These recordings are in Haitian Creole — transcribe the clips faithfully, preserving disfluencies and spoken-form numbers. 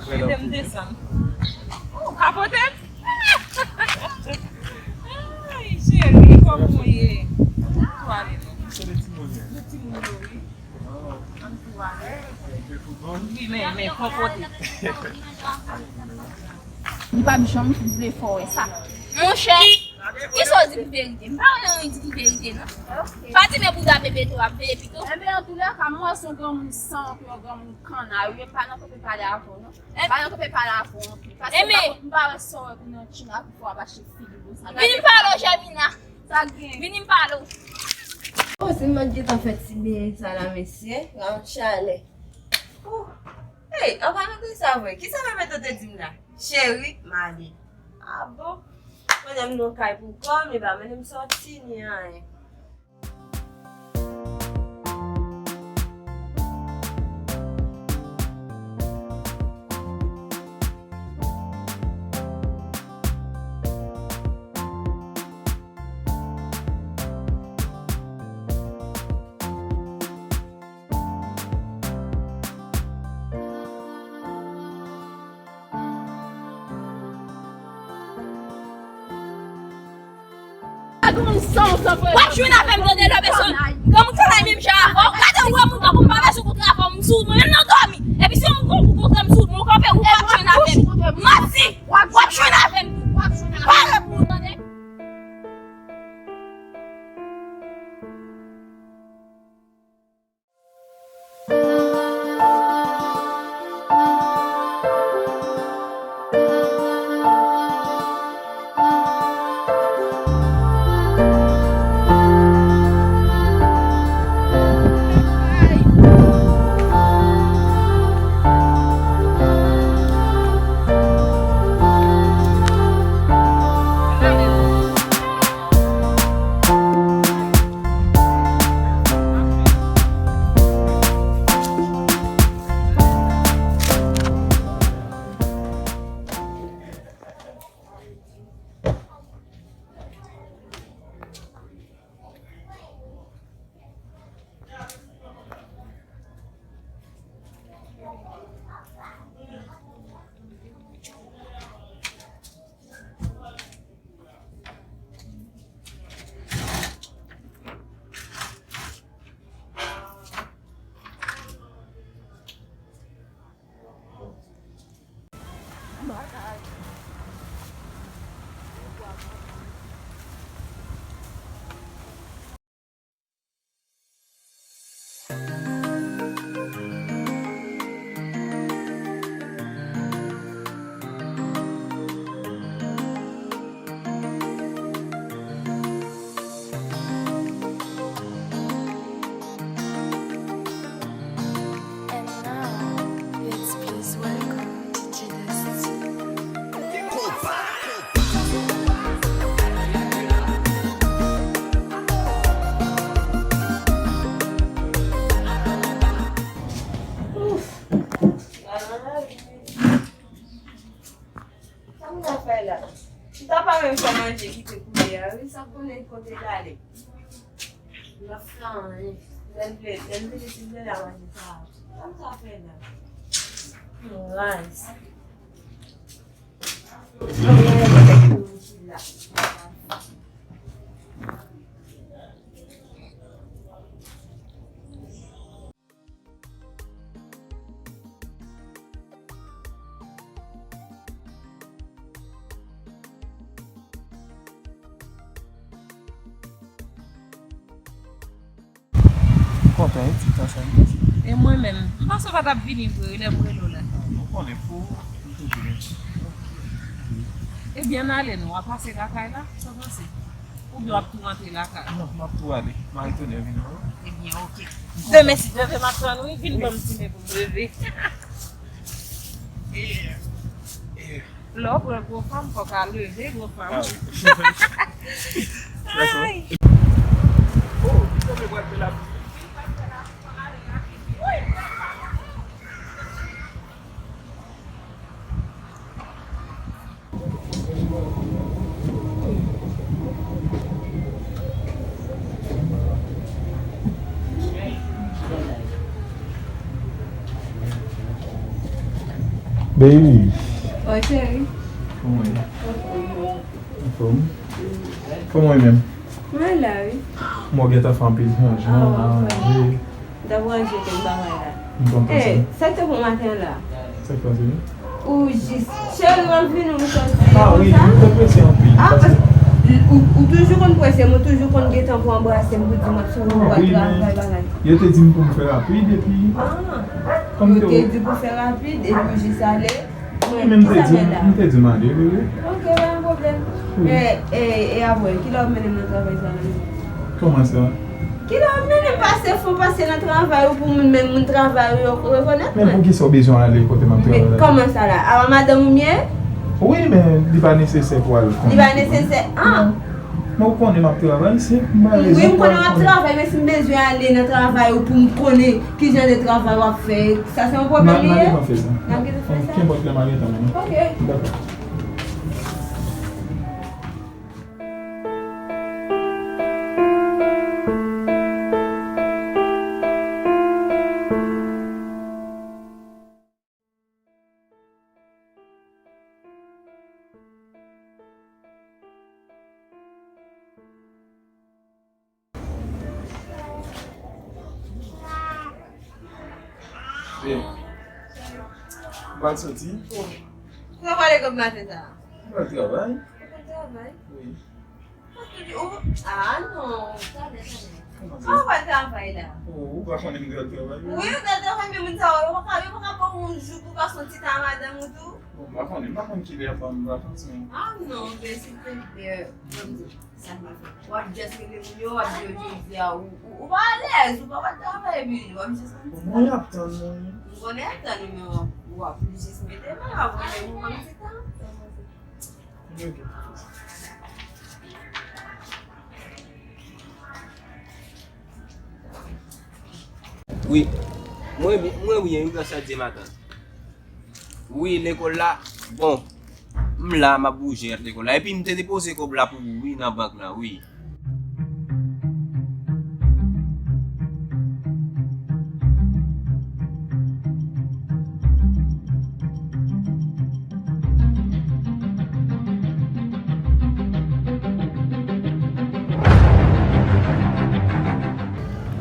Kite m desann. Ou kapote m? Ay, cheri, kòman w ye? Ann tou ale non. Se de timoun ye. De timoun yo, wi. Ann tou ale. Wi, men, men, fò pote. M p ap janm vle fè w wè sa. Monchè, kisa w di ki verite? M pa wè anyen di ki verite, non. Pa di men bouda bebe tou ap veye pito. Enben, antoulèka, m wè se yon granmoun san, yon granmoun kanna, wi, m pa nan kanpe pale avè w, non. M pa nan kanpe pale avè w anpil. Paske m pa, m pa wè sa w wè pou nan China pou fè w ap achte figi konsa. Vini m pale w, Jemina. Sa k gen? Vini m pale w. Oh, se m mèt gentan fè ti benyen sa la, mesye. Gad chalè. Oh. Hey, an palan de sa vre, kisa bebe tante di m la? Cheri, m ale. A bon? Mwen menm nan kay pou kò m, li pa mennen m sòti, ni anyen. W ap jwenn avè m tande lè bezwen. Granmoun kanay menm jan avè w. Gade w wè moun tankou m pa bezwen kontre avè w, m sou mwen menm nan dòmi. Epi si yon moun kontre m sou mwen, w kanpe, w ap jwenn avè m. Manti. W ap jwenn avè m. Pale pou w tande. And now, let's please welcome D J Dusty. Ouf. Sa m ta fè la? M ta pa menm fè manje kite koulye a, wi, sa konnen kote l ale. M ap fè anyen. Lè l vle, lè l vle, si l vle la manje sa. Sa m ta fè la? Yon raz. Yon raz. M kontan, wi, ti tan sa, m panse. E mwen menm, m panse w pa t ap vini vre, wi, lè m rele w la. Ah, mwen konnen pou ou, m toujou vini. Ebyen, n ale non, w a pase lakay la, sa w panse? Oubyen w ap tou rantre lakay? Non, m ap tou ale. M a retounen vin non. Ebyen, oke. Demen, si Dye vle, m ap tann ou, wi, vin ban m ti men pou m leve. Lè w pran gwo fanm, fòk a leve gwo fanm. Ah, wi. Ay. Oh, li tonbe pral fè lapli. Baby. Oi, cheri. Kòman w ye? Anfòm? Kòman w ye menm? Mwen la, wi. Mwen gentan fè anpil chanjman, aranje. M t ap ranje kèk bagay la. M kontan sa. Sa k te bon maten an la? Sa k pase? Ou jis, cheri, w ap vini, ou soti konsa? Ah wi, m te prese anpil. Ah, paske ou, ou toujou konn prese, mwen toujou konn gentan pou anbrase m, pou di m ap sou wout, pou al travay, bagay. Yo te di m pou m fè rapid, epi... Ah, yo te di pou fè rapid, epi ou jis ale. Wi, men m te di, m te di m ale, wi, wi. Ok, pa gen pwoblèm. E, e, e apre, kilè w ap mennen m nan travay sa la menm? Kòman sa? Kilè w ap mennen m pase fon pase nan travay ou pou moun, menm moun travay ou yo rekonèt mwen? Men poukisa w bezwen ale kote m ap travay la? Men kòman sa la? A pa madanm ou m ye? Wi, men li pa nesesè pou al konnen. Li pa nesesè? Ah. Men ou konnen m ap travay, se m pa rezon pou al konnen. Wi, m konnen w ap travay, men si m bezwen ale nan travay ou pou m konnen ki jan de travay w ap fè, sa se yon pwoblèm li ye? N a gentan fè sa. N a gentan fè sa? Kenpòt lè m a gentan mennen. Ok. Dakò. Byen. M pral soti. Ou pral ale kòb maten sa a? M pral travay. Ou pral travay? Wi. Ou, ah non, talè, talè. Kòman sa? Ah, ou pral travay la. Oh, ou pa konnen m pral travay, wi. Wi, ou pral travay, men moun sa yo, yo pa ka, yo pa ka ba w yon jou pou w pase yon ti tan a madanm ou tou? Bon, m pa konnen, m pa konn kilè y ap ban m vakans, men... Ah non, men silvouplè, ban m di, sa m pa fè. W ap just rele moun yo, w ap di yo jodi a, ou, ou, ou pa alèz, ou pa pral travay, epi w ap just... Bon, y ap tann ou. M konnen y ap tann ou, men w ap, w ap just mete men, w ap rele moun ban m ti tan. Wi. Mwen, mwen, wi, wi, sa di maten. Wi, lekòl la, bon, m la, m ap bouje ant lekòl la. Epi m te depoze kòb la pou ou, wi, nan bank la, wi.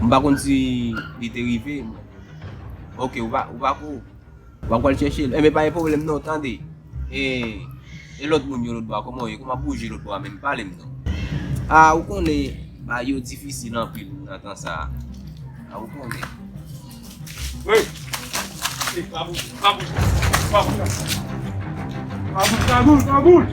M pa konn si li te rive. Ok, ou pa, ou pa ko. W ap pral chèche l. Enben, pa gen pwoblèm non, tande. E, e lòt moun yo lòt bò a, kòman w ye? Kòman w ap bouje lòt bò a menm? Pale m non. A, ou konnen, bagay yo difisil anpil nan tan sa a. A, ou konnen. Wi. E, pa bouje, pa bouje, pa bouje. Pa bouje, pa bouje, pa bouje.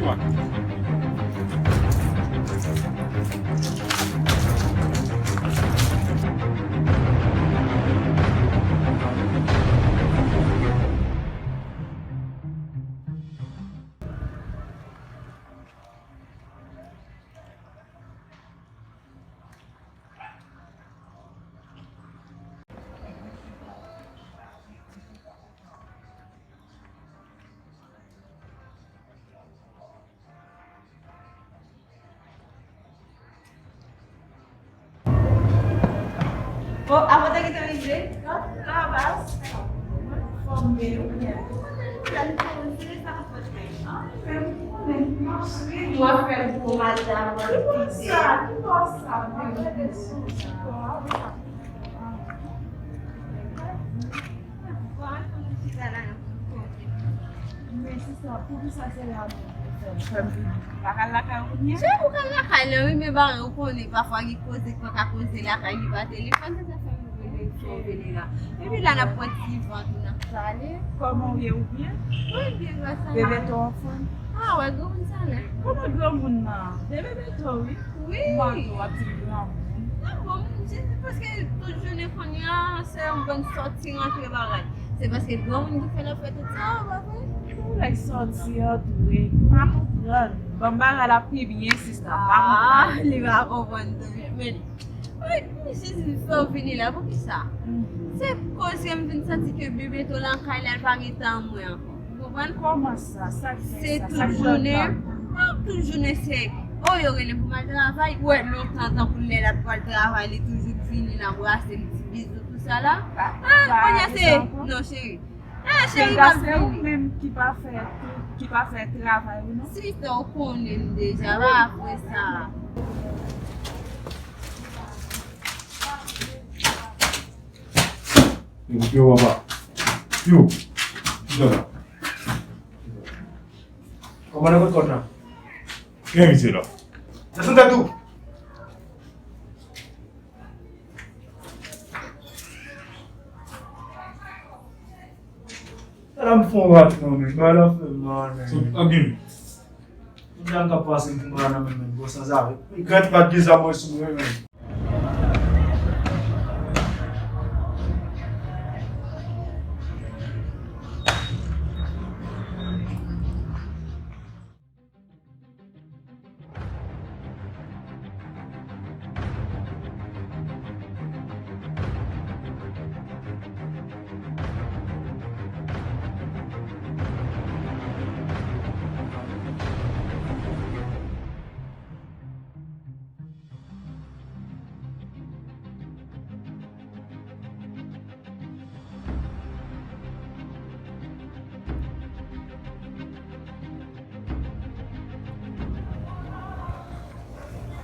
Bon, avan de gentan rive, sa va? Anfòm, men ou byen? Mwen fè gwo maten avan l pite. Ki bò sa, ki bò sa, men ou byen? Men sista, poukisa se la menm ou fè m, fè m vini? M pa ka al lakay ou kounye a? Cheri, ou ka al lakay la wi, men bagay ou konnen, pafwa gen koze k pa ka koze lakay ki pa telefòn, se sa fè m vini, fè w vini la. Epi la n ap pran ti van tou, n ap pale. Kòman w ye, ou byen? Wi, byen, gras a Bebe Beto anfòm? Ah, wè, granmoun sa la. Kòman granmoun nan? Bebe Beto, wi. Wi. M pa tou ap di granmoun. Non, bon, se paske tout jounen kounye a, se yon bann sòti rantre bagay. Se paske granmoun ki fè l ap fè tout sa, pa vre? Ou nèg sòti an tou, wi. M pa konprann. Ban m bagay la pi byen, sista. M pa konprann. Ah, li pa konprann tou, men. Wi, m jis fè w vini la, poukisa? Se koz ke m vin santi ke Bebeto lakay la, l pa gen tan mwen ankò. Ou konprann? Kòman sa? Sa k fè sa? Se tout jounen, non, tout jounen se, o, yo rele m pou m al travay. Ou wè lontan, tankou lè l ap pral travay, li toujou vini, l anbrase m, ti bizou, tout sa la. Ah, kounye a se, non, cheri. Ah, cheri, m ap vini. Ki pa fè tout, ki pa fè travay ou non. Sista, ou konnen m deja, pa apre sa. Yo, yo, papa. Yo, chita la. Kòmandan kot kòd la? Gen misye la. Desann tèt ou. Sa la m fè yon rat non, men. Bagay la fè m mal, men. Sot ak gen. Tout dam k ap pase m pou m pa nan men, men. Bon, sanzave. Gad pa gen zam mwen sou mwen, men.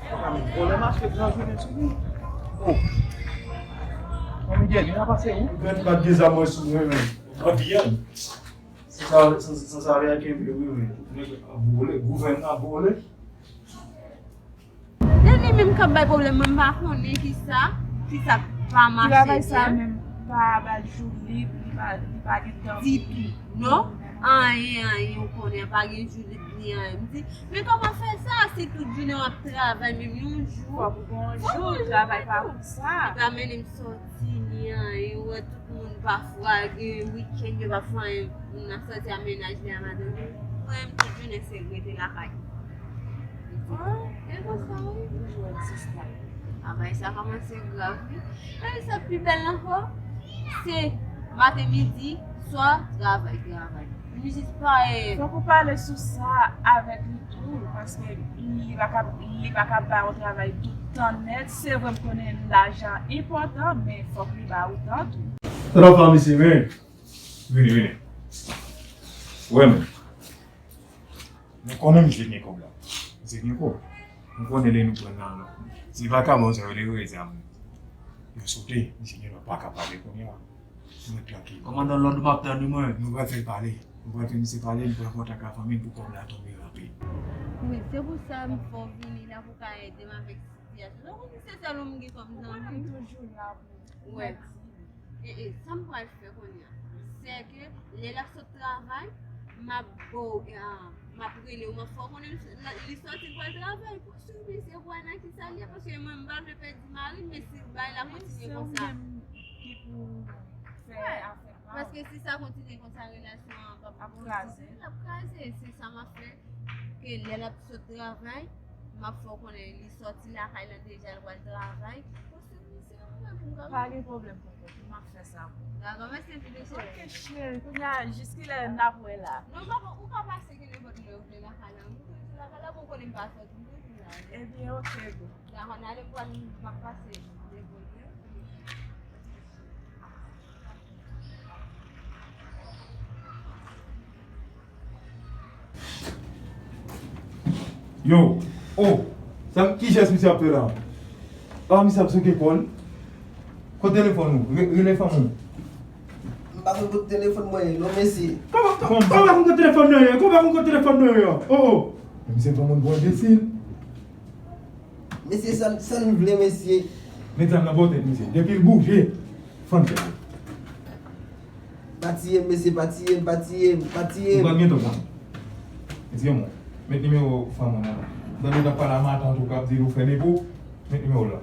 Papa, men pwoblèm a fè gran jounen sou li. Oh. Manmi Jenny, nan pase ou? Gad pa gen zam mwen sou mwen, men. Anpil. Sanzave, sanzave a kenbe wi, men. Nèg ap vole, gouvènman ap vole. E li menm k ap bay pwoblèm, mwen m pa konnen kisa, kisa k pa mache byen. Travay sa menm pa ba l jou lib, li pa, li pa gen tan pou li. Ditou, non. Anyen, anyen, ou konnen, pa gen jou lib ni anyen. M di, men kòman fè sa, si tout jounen w ap travay, menm yon jou. Fòk ou gen yon jou, travay pa pou sa. Li pa mennen m sòti ni anyen, ou wè tout moun pafwa, gen wikenn, yo pafwa, moun ap sòti a mennaj li, a madanm li. Mwen menm, tout jounen, se rete lakay. Ah, e konsa wi. Toujou egziste. Ah, bagay sa kòmanse grav wi. E sa pi bèl ankò, se maten, midi, swa, travay, travay. M jis pa, eh. Fòk ou pale sou sa avèk li tou, paske li pa ka, li pa ka ba ou travay tout tan nèt. Se vre, m konnen lajan enpòtan, men fòk li ba ou tan tou. Sa w ap fè a, mesye, men? Vini, vini. Wè, men. Nou konnen misye gen kòb la. Misye gen kòb. Nou konnen lè nou pran nan lòt. Se vakabon sa yo, lè yo wè zam yo sote, misye gen lòt pa ka pale kounye a. Nou trankil. Kòmandan, lòd m ap tann wi mwen. Nou pral fè l pale. Nou pral fè misye pale, nou pral kontak ak fanmi l pou kòb la tonbe rapid. Wi, se pou sa m fè w vini la pou w ka ede m avèk sitiyasyon. Donk, ou di se sèl ou m gen kòm zanmi. Ou konnen m toujou la pou w. Wè. E, e, sa m pral fè kounye a, se ke lè l ap sot travay, m ap ba w, ah, m ap rele w, m ap fè w konnen li, li sòti l pral travay. Pou swiv misye pou wè nan kisa l ye, paske mwen m pa vle pèdi mari m, men si bagay la kontinye konsa. Se ou menm ki pou fè afè pa w. Paske si sa kontinye konsa, relasyon an p ap kraze. L ap kraze. Se sa m ap fè, ke lè l ap sot travay, m ap fè w konnen li sòti lakay la deja, l pral travay. Pou swiv misye. Pa gen pwoblèm, tonton. M ap fè sa pou ou. Dakò, mèsi anpil wi, cheri. Ok, cheri. Kounye a, jis kilè n ap wè la? Non, papa, ou ka pase kenenpòt lè ou vle lakay la. M toujou lakay la, bon, konnen m pa sòti, m toujou la. Ebyen, ok, boo. Dakò, n ale, m pral, m ap pase. Yo, oh, sa ki jès misye ap fè la? Ah, misye ap souke kò l. Kote telefòn ou? Re-, rele fanm ou. M pa konn kote telefòn mwen ye non, mesye. Kòman, kòman pa konn kote telefòn mwen ye? Kòman pa konn kote telefòn mwen ye? Oh, oh. Misye pran moun pou enbesil. Mesye, sa, sa n vle, mesye? Met zam nan bò tèt misye. Depi l bouje, fann tèt li. Pa tiye m, mesye, pa tiye m, pa tiye m, pa tiye m. Ou pral gen tan fann. Mesye, mwen, met nimewo fanm ou nan. Tande w t ap pale a matant ou k ap di l ou fè depo, met nimewo l la.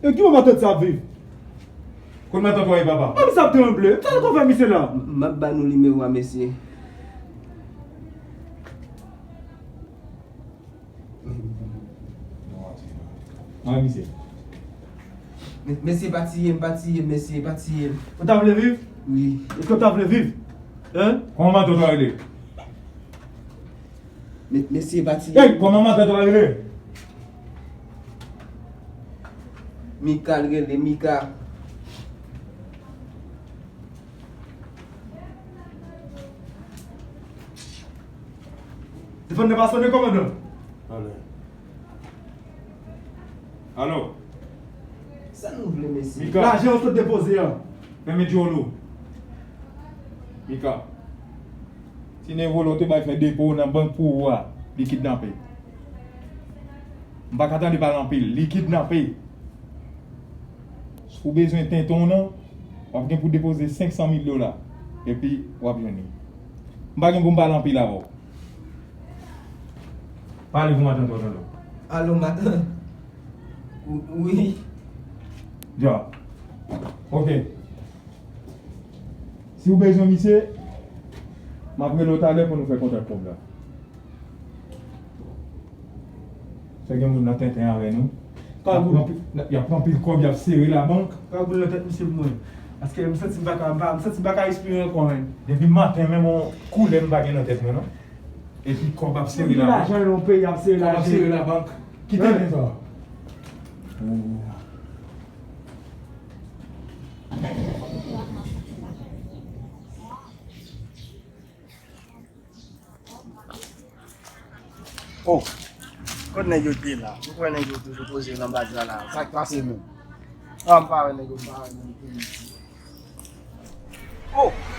E ki bò matant sa ap viv? Kot matant ou a ye, papa? Manmi sa ap tranble. Sa l konn fè misye la? M ap ba nou nimewo a, mesye. Mwen, misye. Me-, mesye, pa tiye m, pa tiye m, mesye, pa tiye m. Ou ta vle viv? Wi. Èske w ta vle viv? Hein? Kòman matant ou a rele? Me-, mesye, pa tiye m. Ey, kòman matant ou a rele? Mika l rele, Mika. Mwen pa sonnen, kòmandan. Alo. Alo. Sa nou vle, mesye? Mika. Lajan yo sot depoze an. Fèmen djòl ou. Mika. Ti Nevolo te bay fè depo nan bank pou ou a, li kidnape. M pa ka tande pale anpil, li kidnape. Si w bezwen tenten w nan, w ap gen pou depoze senk san mil dola. Epi, w ap jwenn li. M pa gen pou m pale anpil avè w. Pale pou matant ou, tonton. Alo, matant. Wi. Dja. Ok. Si w bezwen misye, m ap rele w talè pou nou fè kontak kòb la. Fè gen moun nan tenten avè nou. Kagoul. Y ap pran pil kòb, y ap sere labank. Kagoul nan tèt misye pou mwen. Paske m santi m pa ka, m pa, m santi m pa ka respire ankò, menn. Depi maten, menm yon koulè m pa gen nan tèt mwen, non. Epi kòb ap sere labank. Lajan nan peyi ap sere lajan. Kòb ap sere labank. Kite men sa. Oh, kot nèg yo te la? Ou kwè nèg yo toujou poze nan baz la la? Sa k pase menm? Ah, m pa wè nèg yo, m pa wè nèg yo. Oh!